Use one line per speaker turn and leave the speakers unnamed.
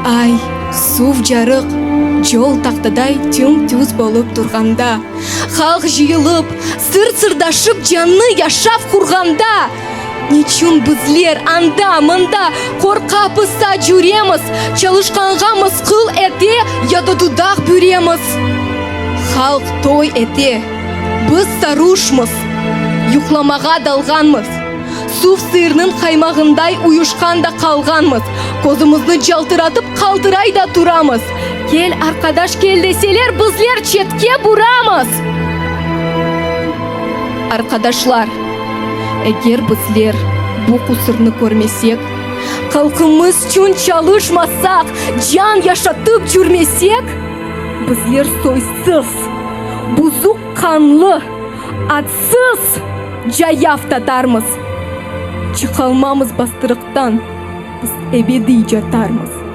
Ay, suv carıq, col tahtaday tüm-tüz bolıp turğanda, halq cıyılıp, sır-sırdaşıp canlı yaşav qurğanda, niçün bizler anda, mında qorqa-pısa cüremiz, çalışqanğa mısqıl ete ya da dudaq büremiz? Halq toy ete, biz saruşmız, yuqlamağa dalğanmız. Suv sıyırnıñ qaymağınday uyuşqan da qalğanmız, közümizni caltıratıp qaltıray da turamız. Kel, arqadaş, kel deseler, bizler çetke buramız. Arqadaşlar, eger bizler bu qusurnı körmesek, halqımızçün çalışmasaq, can yaşatıp cürmesek, bizler soysız, buzuq qanlı, atsız cayav tatarmız. Çıqalmamız bastırıqtan, biz ebediy catarmız.